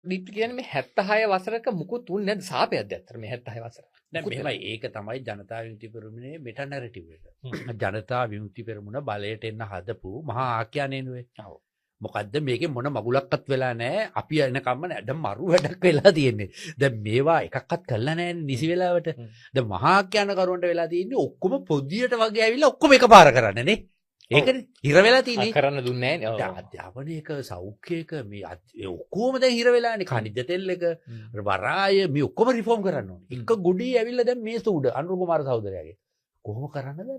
දීප්ති කියන්නේ මේ 76 වසරක මුකුත් උන්නේ නැද්ද? සාපයක්ද ඇත්තට මේ 76 වසර? දැන් මෙහෙමයි, ඒක තමයි ජනතා විමුක්ති පෙරමුණේ මෙටා නැරටිව් එක. ජනතා විමුක්ති පෙරමුණ බලයට එන්න හදපු මහා ආඛ්‍යානය නෙවෙයි. මොකද්ද මේකේ මොන මගුලක්වත් වෙලා නැහැ. අපි එනකම්ම නෑ. දැන් මරු වැඩක් වෙලා තියෙන්නේ. දැන් මේවා එකක්වත් කළා නෑනේ නිසි වෙලාවට. දැන් මහා ආඛ්‍යාන කරුවන්ට වෙලා තියෙන්නේ ඔක්කොම පොදියට වගේ ඇවිල්ලා ඔක්කොම එකපාර කරන්න නේ. ඒකනේ හිර වෙලා තියෙන්නේ. කරන්න දුන්නේ නෑනේ. දැන් අධ්‍යාපනය එක, සෞඛ්‍ය එක, මේ ඔක්කොම දැන් හිර වෙලානේ. ඛනිජ තෙල් එක, වරාය මේ ඔක්කොම රිෆෝම් කරන්න ඕනේ. එක ගුඩි ඇවිල්ලා දැන් මේස උඩ අනුර කුමාර සහෝදරයාගේ. කොහොම කරන්නද?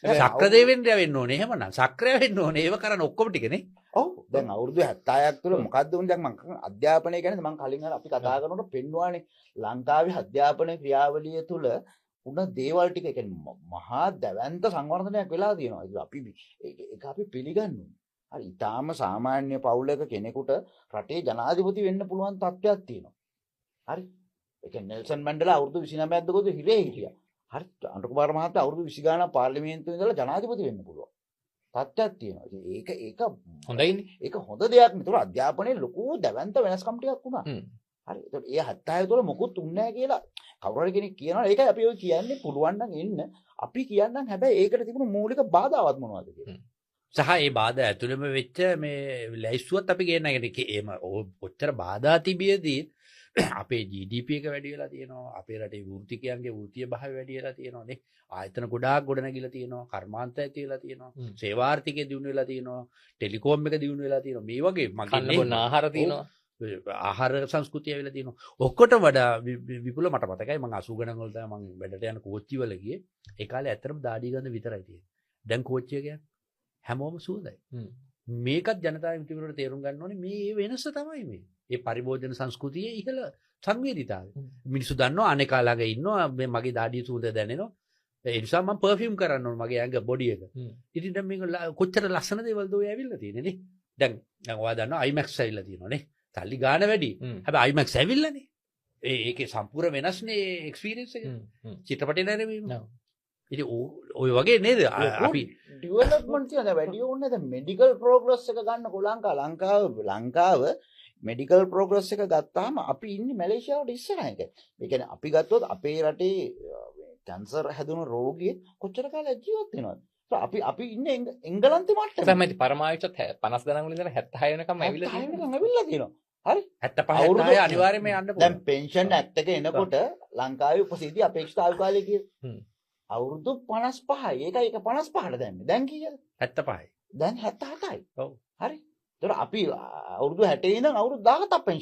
සක්‍ර දෙවෙන්ද්‍රයා වෙන්න ඕනේ. එහෙමනම් සක්‍රය වෙන්න ඕනේ. ඒව කරන්න ඔක්කොම ටිකනේ. ඔව්. දැන් අවුරුදු 76ක් තුළ මොකද්ද උනේ? දැන් මං අධ්‍යාපනය ගැන මං කලින් අර අපි කතා කරනකොට පෙන්නුවානේ. ලංකාවේ අධ්‍යාපන ක්‍රියාවලිය තුළ උන දේවල් ටික, ඒ කියන්නේ මහා දැවැන්ත සංවර්ධනයක් වෙලා තියෙනවා. ඉතින් අපි ඒක අපි පිළිගන්න ඕනේ. හරි, ඊටාම සාමාන්‍ය පවුලක කෙනෙකුට රටේ ජනාධිපති වෙන්න පුළුවන් තත්ත්වයක් තියෙනවා. හරි. ඒ කියන්නේ නෙල්සන් මැන්ඩෙලා අවුරුදු 29ක් දකෝද හිරේ හිටියා. හරි, අනුර කුමාර මහත්තයා අවුරුදු 20 ගාණක් පාර්ලිමේන්තුවේ ඉඳලා ජනාධිපති වෙන්න පුළුවන් තත්ත්වයක් තියෙනවා. ඉතින් ඒක ඒක හොඳයිනේ. ඒක හොඳ දෙයක් නේ. ඒතර අධ්‍යාපනයේ ලොකු දැවැන්ත වෙනස්කම් ටිකක් වුණා. හරි. ඒතර ඒ 76 තුළ මොකුත් උන්නේ නැහැ කියලා කවුරු හරි කෙනෙක් කියනවා. ඒකයි අපි ඔය කියන්නේ පුළුවන් නම් එන්න. අපි කියන්නම් හැබැයි ඒකට තිබුණු මූලික බාධාවත් මොනවද කියලා. සහ ඒ බාධා ඇතුළෙම වෙච්ච මේ ලැයිස්තුවත් අපි ගේන්න. ඒ කියන්නේ එහෙම ඔච්චර බාධා තිබියදී අපේ GDP එක වැඩි වෙලා තියෙනවා. අපේ රටේ වෘත්තිකයන්ගේ වෘත්තීය භාවය වැඩි වෙලා තියෙනවා නේ. ආයතන ගොඩාක් ගොඩනැගිලා තියෙනවා. කර්මාන්ත ඇති වෙලා තියෙනවා. සේවාර්ථිකය දියුණු වෙලා තියෙනවා. ටෙලිකොම් එක දියුණු වෙලා තියෙනවා. මේ වගේ මගේ කන්න බොන්න ආහාර තියෙනවා. ආහාර සංස්කෘතිය ඇවිල්ලා තියෙනවා. ඔක්කොට වඩා විපුල මට මතකයි මං 80 ගණන් වල තමයි මං වැඩට යන කෝච්චි වල ගියේ. ඒ කාලේ ඇත්තටම දාඩිය ගඳ විතරයි තියෙන්නේ. දැන් කෝච්චිය කියන්නේ හැමෝම සුවඳයි. මේකත් ජනතා විමුක්ති පෙරමුණට තේරුම් ගන්න ඕනේ මේ වෙනස තමයි මේ. ඒ පරිභෝජන සංස්කෘතියේ ඉහළ සංවේදීතාවය. මිනිස්සු දන්නවා අනේකා ළඟ ඉන්නවා මේ මගේ දාඩිය සුවඳ දැනෙනවා. ඒ නිසා මම පර්ෆියුම් කරන්න ඕනේ මගේ ඇඟ බොඩි එක. ඉතින් දැන් මේක කොච්චර ලස්සන දේවල්ද ඔය ඇවිල්ලා තියෙන්නේ නේ. දැන් ඔයා දන්නවා IMAX ඇවිල්ලා තියෙනවා නේ. සල්ලි ගාන වැඩි. හැබැයි IMAX ඇවිල්ලානේ. ඒකේ සම්පූර්ණ වෙනස්නේ එක්ස්පීරියන්ස් එක. චිත්‍රපටි නැරඹීම. ඉතින් ඔය වගේ නේද අපි ඩෙවලොප්මන්ට් තියෙනවා. දැන් වැඩි ඕනේ දැන් මෙඩිකල් ප්‍රෝග්‍රස් එක ගන්නකො ලංකාව මෙඩිකල් ප්‍රෝග්‍රස් එක ගත්තාම අපි ඉන්නේ මැලේසියාවට ඉස්සරහින්. ඒ කියන්නේ අපි ගත්තොත් අපේ රටේ කැන්සර් හැදුණු රෝගියෙක් කොච්චර කාලයක් ජීවත් වෙනවද? අපි ඉන්නේ එංගලන්තේ මට්ටමේ. තමයි ඉතින් පරමායුෂත් 50 ගණන් වල ඉඳලා 76 වෙනකම් ඇවිල්ලා තියෙනවා. 76 වෙනකම් ඇවිල්ලා තියෙනවා. හරි. 75 76 අනිවාර්යයෙන්ම යන්න පුළුවන්. දැන් පෙන්ෂන් ඇක්ට් එක එනකොට ලංකාවේ උපසිද්ධි අපේක්ෂිත ආයු කාලය කියලා. අවුරුදු 55යි. ඒකයි ඒක 55ට දැම්මේ. දැන් කීයද? 75යි. දැන් 77යි. ඔව්. හරි. ඒතර අපි අවුරුදු 60 ඉඳන් අවුරුදු 17ක් පෙන්ෂන්